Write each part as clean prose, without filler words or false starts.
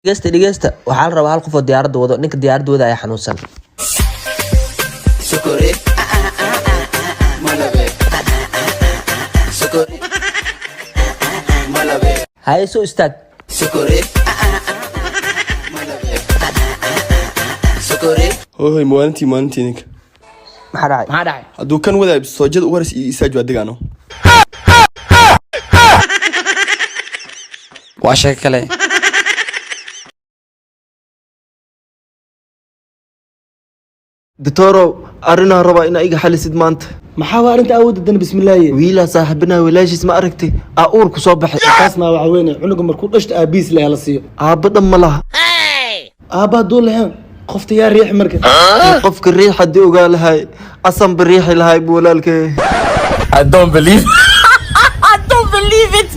Dhegeysta, dhegeysta, waxaa la rabaa hal qof oo diyaaradda wado. Ninka diyaaradda wada ayaa xanuunsan. Sokore, malabe, sokore, malabe. Haye, soo istaag. Sokore, malabe, sokore. Hoy, maalintii maalintii ninka. Maxaa dhacay? Maxaa dhacay? Hadduu kan wadaay soojada uwaris iyo isaaj waa degaano. Waa sheeko kale. Doctorow, arrinaa rabaa inaa iga xalisid maanta. Maxaa waa arrinta awoodda dan? Bismillaahi. Wiilaa saaxiibinaha walaashiis ma aragtay aa uur ku soo baxay. Taas maa waxa weyne, cunuga markuu dhashto aabihiis leh la siiyo. Aabba dhan ma laha. Aabba hadduu lahayn, qofta yaa riixi marka? Qofka riix haddii ogaa lahay, asanba riixi lahay bu walaalkay. I don't believe. I don't believe it.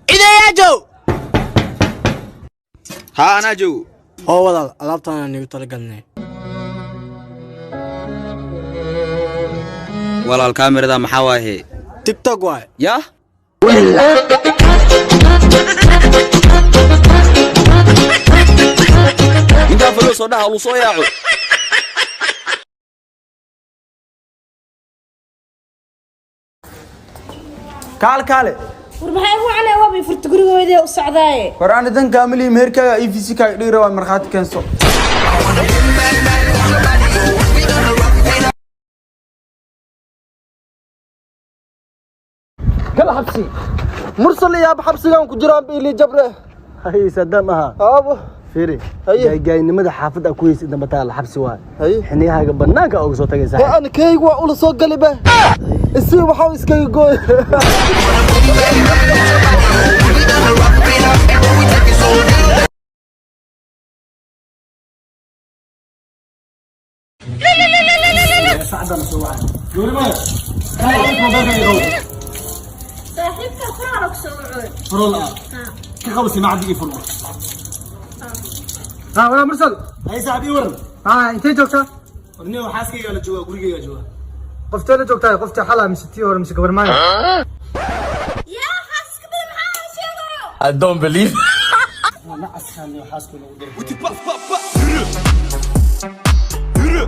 Cideeyaajow. Haa, anaa joogo. Oo walaal, alaabtaan nigu talagalnay. Walaal, kaamirada maxaa waaye? TikTok waay. Yah. Ninkaa falo soo dhaha, lu soo yaaco. Kaale, kaale. War maxay ugu canay? Waabay furta, gurigoodii u socdaaye. War ani dan kaamilihi, meherkaaga e v c kaaga dhigi rabaa, markhaati keenso. Kala xabsi. Mursal iyo aaba xabsigaan ku jiraan biili jabre. Hay, Saddam ahaa. Aabo. Fiiri. Haye. Gaaygaynimada xaafadda ku haysa inta mataa la xabsi waay. Haye. Xiniyahaaga bannaanka uga soo tagaysaa. Hee, ani kaygu waa ula soo gali be, isii waxaa iskaga gooy. Saaxiibka furaha ku soo wacoy. Furol ah ka qabsi macdi ii furma. Ha, walaa Mursal. Hay saaxiib, ii waran. Ha, intee joogtaa? Warniyo, xaaskayga la joogaa, gurigayga joogaa. Qoftee la joogtaa? Qofta xalaa mise tii hore mise gabar maayo? Yaa xaaska badan, maxaa sheegayo? I don't believe. Nacaskan iyo xaaskooda ugu daray. Yürü, yürü,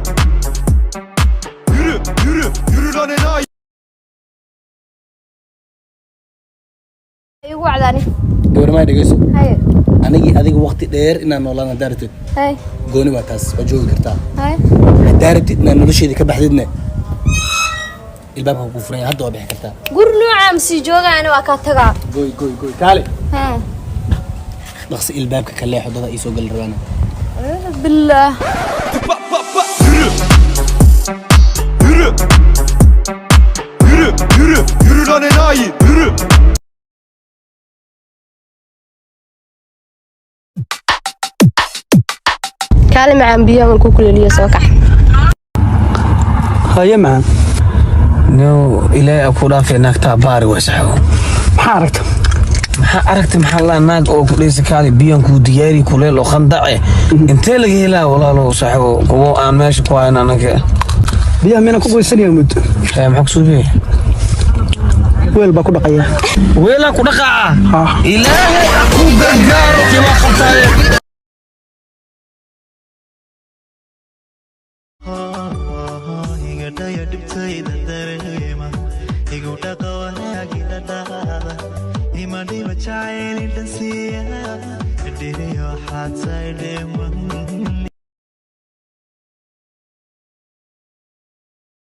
yürü, yürü, yürü lan enayi. Igu wacdaani. Gabar maay, dhegeyso. Haye. Anigii adiga waqti dheer inaan noolaan haddaa rabtid, Haye. gooni waa taas, waa joogi kartaa. Haye. Haddaa rabtid inaad nolosheeda ka baxdidne, ilbaabka kuu furan yahay, hadda waa bixi kartaa. Guri noocaa masii joogaana, waa kaa tagaa. Goy, goy, goy, kaale. Ha. Dhaqsi ilbaabka ka leexo, dada ii soo gali rabaana. Billaah. Yürü, yürü, yürü, yürü, yürü lan enayi, yürü. Kaali macaan, biyaha waan ku kuleeliyo, soo kax. Haye macaan. No, ilaahay ku dhaafay, naagtaa baari waa saxo. Maxaa aragta? Maxaa aragtay? Maxaa laa naag oo ku dhaysa kaali biyan kuu diyaari kuleel oo khandace, intee laga helaa walaalo saxo, kuwo aan meesha ku hayn anaga? Biyaha miyana ku qoysanaya muddo? Ee, maxaa kusoo biyay? Weel baa ku dhaqaya. Weelaa ku dhaqaaca? Ilaahay ha ku gargaaro, kima qabtaaye. Igadhaya dhibtayda dareema, igu dhaqa wanaagina dhaada, imadhiba jacayl dhansiiya, dhiriyo xaatay dheeman.